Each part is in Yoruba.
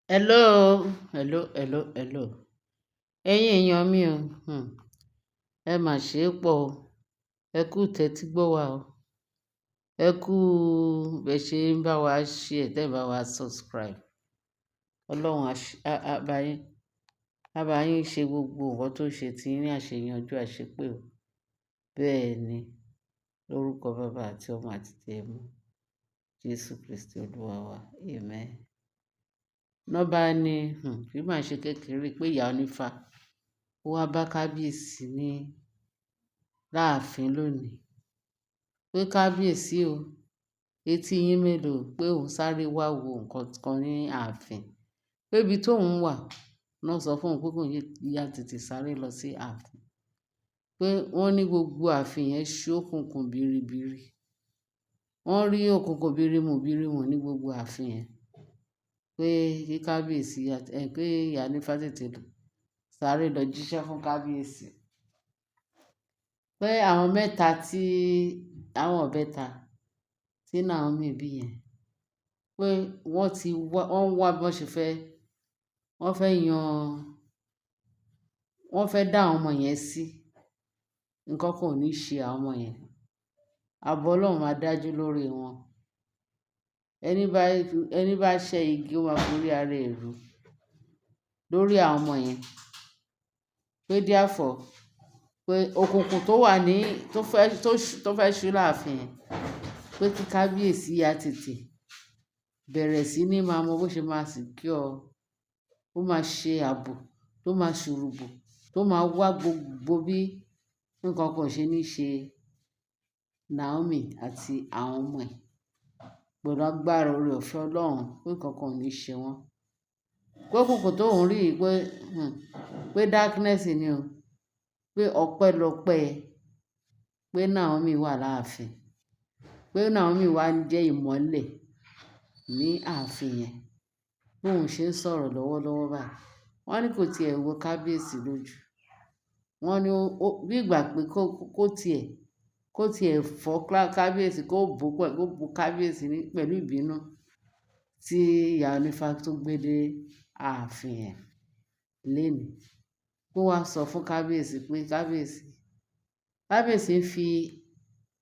Hello, hello, hello, hello. Ẹ̀yin èèyàn mi o, ẹ mà ṣe é pọ̀ o. Ẹ kú ìtẹ́tí gbọ́ wa o. Ẹ kú bẹ ṣe ń bá wa share, tẹ́ ẹ bá wa subscribe. Ọlọ́run á bá yín, á bá yín ṣe gbogbo nǹkan tó ṣe tí ní àṣeyanjú àṣepé o. Bẹ́ẹ̀ ni, lórúkọ Baba àti Ọmọ àti ti Ẹ̀mí, Jésù Kristi Olúwa wa. Amen. Lọ́ bá ní, kí máa ṣe kékeré pé ìyá onífá ó wá bá kábíyèsí ní láàfin lónìí. Pé kábíyèsí o, etí yín mélòó pé òun sáré wá wo nǹkan kan ní ààfin. Pé ibi tó ń wà, wọ́n sọ fún òun pé kó yá tètè sáré lọ sí ààfin. Pé wọ́n ní gbogbo ààfin yẹn ṣókùnkùn biribiri. Wọ́n rí òkùnkùn birimu birimu ní gbogbo ààfin yẹn. Pé kí kábíyèsí, pé ìyá onífá tètè sáré lọ jíṣẹ́ fún kábíyèsí. Pé àwọn mẹ́ta tí àwọn ìbẹta tí Naomi bí yẹn, pé wọ́n ti wá, wọ́n wá bí wọ́n ṣe fẹ́, wọ́n fẹ́ yan, wọ́n fẹ́ dá àwọn ọmọ yẹn sí. Ǹkan kan ò ní ṣe àwọn ọmọ yẹn. Ààbò Ọlọ́run máa dájú lórí wọn. Ẹni bá ṣẹ́ igi, ó máa forí ara ẹ̀ ru lórí àwọn ọmọ yẹn. Pé therefore, pé òkùnkùn tó wà ní, tó fẹ́ ṣú láàfin yẹn, pé kí kábíyèsí ya tètè bẹ̀rẹ̀ sí ní máa mọ bó ṣe máa secure, ó máa ṣe ààbò, tó máa ṣùrùbù, tó máa wá gbogbo bí nǹkan kan ò ṣe ní ṣe Naomi àti àwọn ọmọ ẹ̀ pẹ̀lú agbára oore-ọ̀fẹ́ Ọlọ́run, pé nǹkan kan ò ní ṣe wọ́n. Pé òkùnkùn tó ń rí pé, pé darkness ni o, pé ọpẹ́lọpẹ́ pé Naomi wà láàfin, pé Naomi wá ń jẹ́ ìmọ́lẹ̀ ní ààfin yẹn. Bí òun ṣe ń sọ̀rọ̀ lọ́wọ́lọ́wọ́ báyìí. Wọ́n ní kò tí ì wo kábíyèsí lójú. Wọ́n ní ó bí ìgbà pé kó tiẹ̀ fọ́ kábíyèsí, kó bò kó bo kábíyèsí ní pẹ̀lú ìbínú tí ìyá onífá tó gbé dé ààfin yẹn lénìí. Kó wá sọ fún kábíyèsí pé kábíyèsí, kábíyèsí ń fi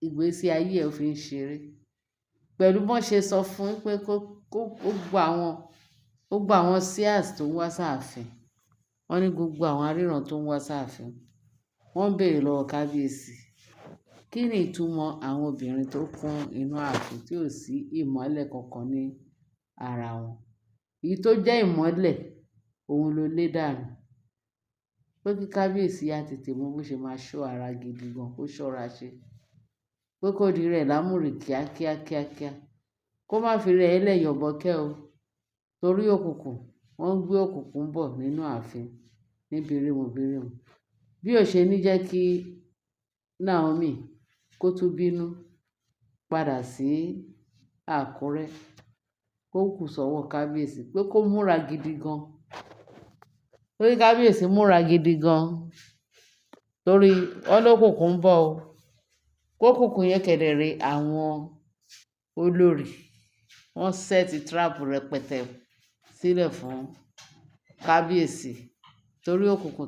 ìgbésí ayé ẹ̀ fi ń ṣeré. Pẹ̀lú bí wọ́n ṣe sọ fún pé kó gbogbo àwọn seers tó ń wá sáàfin. Wọ́n ní gbogbo àwọn aríran tó ń wá sáàfin, wọ́n ń bèèrè lọ́wọ́ kábíyèsí. Kí ni ìtumọ̀ àwọn obìnrin tó kún inú ààfin tí ò sí ìmọ́lẹ̀ kankan ní ara wọn? Èyí tó jẹ́ ìmọ́lẹ̀, òun ló lé dànù. Pé kí kábíyèsí ya tètè mọ bó ṣe máa ṣọ́ ara gidi gan, kó ṣọ́ra ṣe. Pé kó di rẹ̀ lámùrè kíákíá kíákíá. Kó má fi rẹ̀ ẹ́ lẹ̀ yọ̀bọ́kẹ́ o. Torí òkùnkùn, wọ́n ń gbé òkùnkùn bọ̀ nínú ààfin ní birimu birimu. Bí ó ṣe ní jẹ́ kí Naomi kó tún bínú padà sí Àkúrẹ́, kó kù sọ́wọ́ kábíyèsí pé kó múra gidi gan. Pé kí kábíyèsí múra gidi gan torí wọ́n lókùnkùn ń bọ̀ o. Kókùnkùn yẹn kẹ̀dẹ̀ àwọn olórí, wọ́n set trap rẹpẹtẹ sílẹ̀ fún kábíyèsí torí òkùnkùn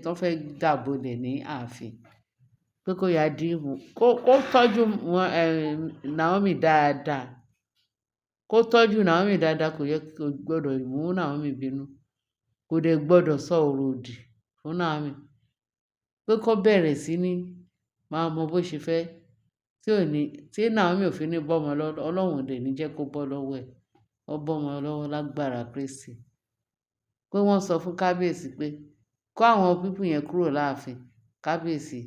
tó fẹ́ dàbolẹ̀ ní ààfin. Pé kó ya dìímú, kó tọ́jú wọn, Naomi dáadáa. Kó tọ́jú Naomi dáadáa, kò yẹ kó gbọdọ̀ mú Naomi bínú. Kò dẹ̀ gbọdọ̀ sọ ọ̀rọ̀ òdì fún Naomi. Pé kó bẹ̀rẹ̀ sí ní máa mọ bó ṣe fẹ́ tí ò ní, tí Naomi ò fi ní bọ́ ọmọ lọ́wọ́. Ọlọ́run ò dẹ̀ ní jẹ́ kó bọ́ lọ́wọ́ ẹ̀. Ó bọ́ ọmọ lọ́wọ́ lágbára Kristi. Pé wọ́n sọ fún kábíyèsí pé kó àwọn people yẹn kúrò láàfin. Kábíyèsí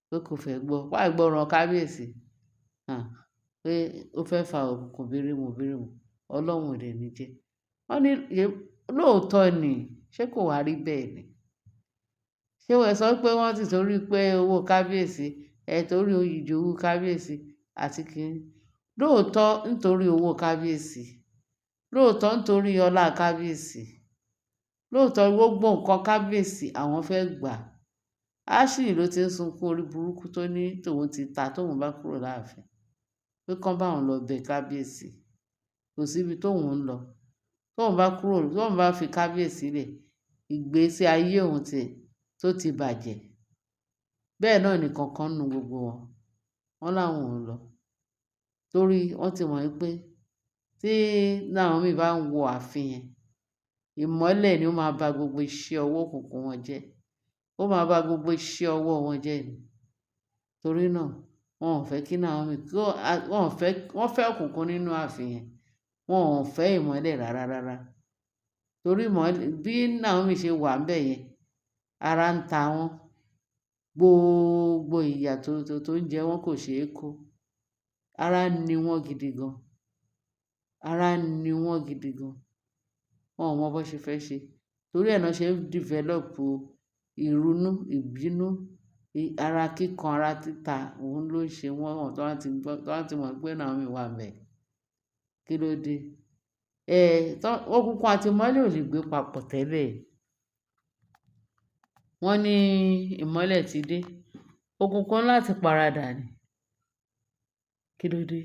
pé kò fẹ́ gbọ́. Wá ìgbọràn kábíyèsí. Hàn, pé ó fẹ́ fa òkùnkùn birimu birimu. Ọlọ́run ò dẹ̀ ní jẹ́. Wọ́n ní lóòótọ́ ni, ṣé kò wá rí bẹ́ẹ̀ ni? Ṣé ẹ sọ pé wọ́n ti torí pé owó kábíyèsí, ẹ torí ìjowú kábíyèsí àti kíni. Lóòótọ́ nítorí owó kábíyèsí, lóòótọ́ nítorí ọlá kábíyèsí, lóòótọ́ gbogbo nǹkan kábíyèsí àwọn fẹ́ gbà. Ashley ló ti ń sunkún orí burúkú tó ní tòun ti ta tóun bá kúrò láàfin. Pé kán bá òun lọ bẹ kábíyèsí. Kò sí ibi tóun ń lọ. Tóun bá kúrò, tóun bá fi kábíyèsí lẹ̀, ìgbésí ayé òun ti tó ti bàjẹ́. Bẹ́ẹ̀ náà ni kankan nínú gbogbo wọn. Wọ́n láwọn ò lọ. Torí wọ́n ti mọ̀ wípé tí Naomi bá ń wọ ààfin yẹn, ìmọ́lẹ̀ ni ó máa ba gbogbo iṣẹ́ ọwọ́ òkùnkùn wọn jẹ́. Ó máa ba gbogbo iṣẹ́ ọwọ́ wọn jẹ́ ni. Torí náà, wọn ò fẹ́ kí Naomi, wọn ò fẹ́, wọ́n fẹ́ òkùnkùn nínú ààfin yẹn. Wọn ò fẹ́ ìmọ́lẹ̀ rárá rárá. Torí ìmọ́lẹ̀, bí Naomi ṣe wà níbẹ̀ yẹn, ara ń ta wọ́n. Gbogbo ìyà tó ń jẹ wọ́n kò ṣe é kó. Ara ń ni wọ́n gidi gan. Ara ń ni wọ́n gidi gan. Wọn ò mọ bó ṣe fẹ́ ṣe. Torí ẹ náà ṣe ń develop ìrunú, ìbínú, ara kíkan, ara títa, òun ló ń ṣe wọ́n tó bá ti gbọ́, tó bá ti mọ̀ pé Naomi wà níbẹ̀. Kí ló dé? Òkùnkùn àti ìmọ́lẹ̀ ò lè gbé papọ̀ tẹ́lẹ̀. Wọ́n ní ìmọ́lẹ̀ ti dé. Òkùnkùn láti paradà ni. Kí ló dé?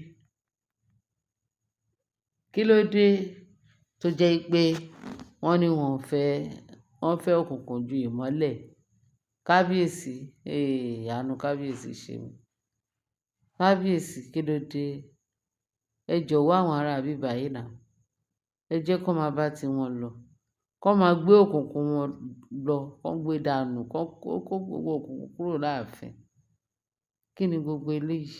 Kí ló dé tó jẹ́ pé wọ́n ní wọ́n fẹ́, wọ́n fẹ́ òkùnkùn ju ìmọ́lẹ̀? Kábíyèsí, àánú kábíyèsí ṣe mí. Kábíyèsí, kí ló dé? Ẹ jọ̀wọ́ àwọn ará ibí báyìí now. Ẹ jẹ́ kó máa bá ti wọn lọ. Kó máa gbé òkùnkùn wọn lọ, kó gbé dànù, kó kó gbogbo òkùnkùn kúrò láàfin. Kí ni gbogbo eléyìí?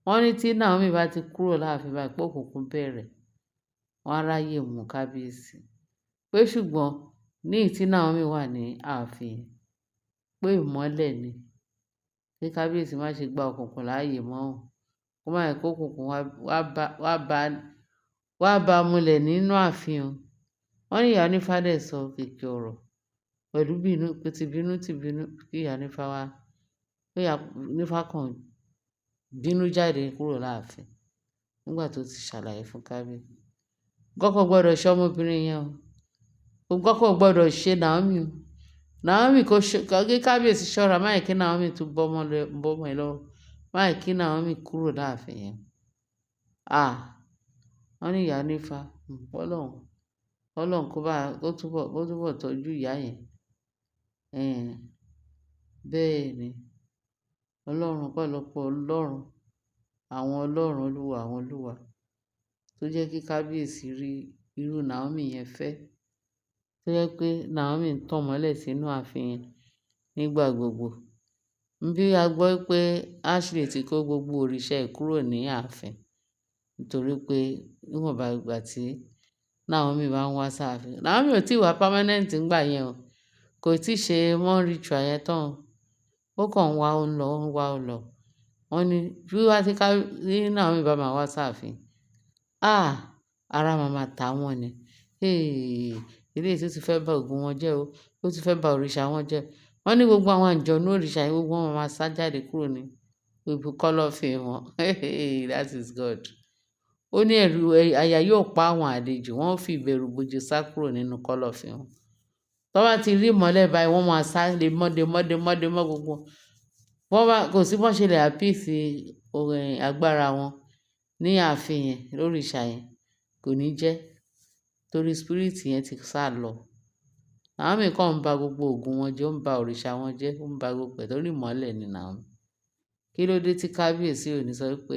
Wọ́n ní tí Naomi bá ti kúrò láàfin báyìí pé òkùnkùn bẹ̀rẹ̀, wọ́n á ráyè mú kábíyèsí. Pé ṣùgbọ́n ní ìyí tí Naomi wà ní ààfin, pé ìmọ́lẹ̀ ni. Kí kábíyèsí má ṣe gba òkùnkùn láàyè mọ́ o. Kó má jẹ́ kó òkùnkùn wá bá mulẹ̀ nínú ààfin o. Wọ́n ní ìyá onífá dẹ̀ sọ kìkì ọ̀rọ̀ pẹ̀lú bínú, tìbínú tìbínú kí ìyá onífá wá, kí ìyá onífá kan bínú jáde kúrò láàfin nígbà tó ti ṣàlàyé fún kábíyèsí. Nǹkan kan ò gbọdọ̀ ṣe ọmọbìnrin yẹn o. Nǹkan kan ò gbọdọ̀ ṣe Naomi o. Naomi kò ṣe, kí kábíyèsí ṣọ́ra, má jẹ́ kí Naomi tún bọ́mọ ẹ lọ́wọ́. Má jẹ́ kí Naomi kúrò láàfin yẹn. Ah! Wọ́n ní ìyá onífá, Ọlọ́run, Ọlọ́run kó bá, kó túbọ̀ tọ́jú ìyá yẹn. Bẹ́ẹ̀ ni. Ọlọ́run, ọpẹ́lọpẹ́ Ọlọ́run, àwọn Ọlọ́run Olúwa, àwọn Olúwa tó jẹ́ kí kábíyèsí rí irú Naomi yẹn fẹ́. Tó jẹ́ pé Naomi ń tàn mọ́lẹ̀ sínú ààfin yẹn nígbà gbogbo. Bí a gbọ́ pé Ashley ti kó gbogbo òrìṣà ẹ̀ kúrò ní ààfin nítorí pé níwọ̀nba ìgbà tí Naomi bá ń wá sáàfin. Naomi ò tí wá permanent nígbà yẹn o. Kò tí ṣe one ritual yẹn tán o. Ó kàn ń wá, ó ń lọ, ó ń wá, ó ń lọ. Wọ́n ní bí wá tí ká, tí Naomi bá máa wá sáàfin, ah! Ara máa ma ta wọ́n ni. Hey! Eléyìí tó ti fẹ́ bá ògùn wọn jẹ́ o. Ó ti fẹ́ ba òrìṣà wọn jẹ́. Wọ́n ní gbogbo àwọn àǹjọ̀nú òrìṣà yẹn gbogbo wọn máa sá jáde kúrò ní ibi kọ́lọ́fín wọn. That is God. Ó ní ẹ̀rù àyà yóò pa àwọn àlejò, wọ́n fi ìbẹ̀rù bojo sá kúrò nínú kọ́lọ́fín wọn. Tí wọ́n bá ti rí ìmọ́lẹ̀ báyìí, wọ́n máa sá lemọ́, lemọ́, lemọ́, lemọ́ gbogbo. Wọ́n bá, kò sí bó ṣe lè appease agbára wọn ní ààfin yẹn, lóríṣà yẹn, kò ní jẹ́. Torí spirit yẹn ti sá lọ. Naomi kàn ń ba gbogbo ògùn wọn jẹ́, ó ń ba òrìṣà wọn jẹ́, ó ń ba gbogbo ẹ̀ torí ìmọ́lẹ̀ ni Naomi. Kí ló dé tí kábíyèsí ò ní sọ wípé,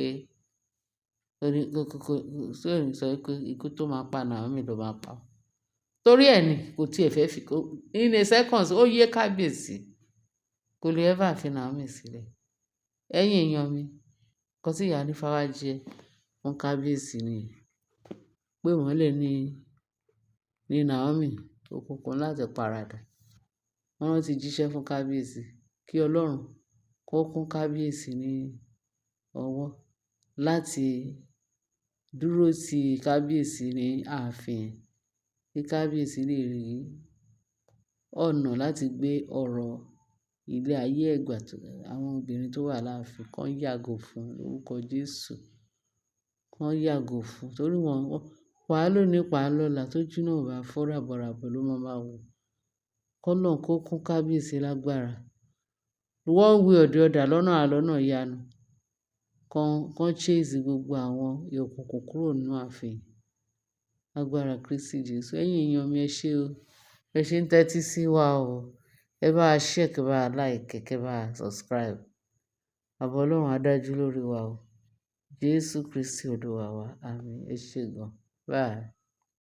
tí ò ní sọ wípé ikú tó máa pa Naomi ló máa pa. Torí ẹ ni kò tí ẹ fẹ́ fi kó, in a second ó yé kábíyèsí. Kò lè ever fi Naomi sílẹ̀. Ẹ̀yin èèyàn mi, nǹkan tí ìyá onífá wá jẹ́ fún kábíyèsí ni pé ìmọ́lẹ̀ ni Naomi, òkùnkùn láti paradà. Wọ́n ti jíṣẹ́ fún kábíyèsí kí Ọlọ́run kó kún kábíyèsí ní ọwọ́ láti dúró ti kábíyèsí ní ààfin. Kí kábíyèsí lè rí ọ̀nà láti gbé ọ̀rọ̀ ilé ayé ẹ̀gbà tó, àwọn obìnrin tó wà láàfin kan yàgò fún lórúkọ Jésù. Kan yàgò fún torí wọ́n, pa á lónìí, pa á lọ́la tójú náà ò bá fọ́ ràbọ̀ràbọ̀ ló máa máa wò. Kọ́lọ́run kó kún kábíyèsí lágbára. One way or the other lọ́nà àlọ́nà ìyanu. Kan, kan chase gbogbo àwọn òkùnkùn kúrò nínú ààfin. Agbára Kristi Jesu. Ẹ̀yin èèyàn mi, ẹ ṣé o. Ẹ ṣé ń tẹ́tí sí wa o. Ẹ bá wa share, kẹ́ bá wa like, kẹ́ bá wa subscribe. Àbọ̀ Ọlọ́run á dájú lórí wa o. Jésù Kristi Olúwa wa. Àmín. Ẹ ṣé gan. Bye.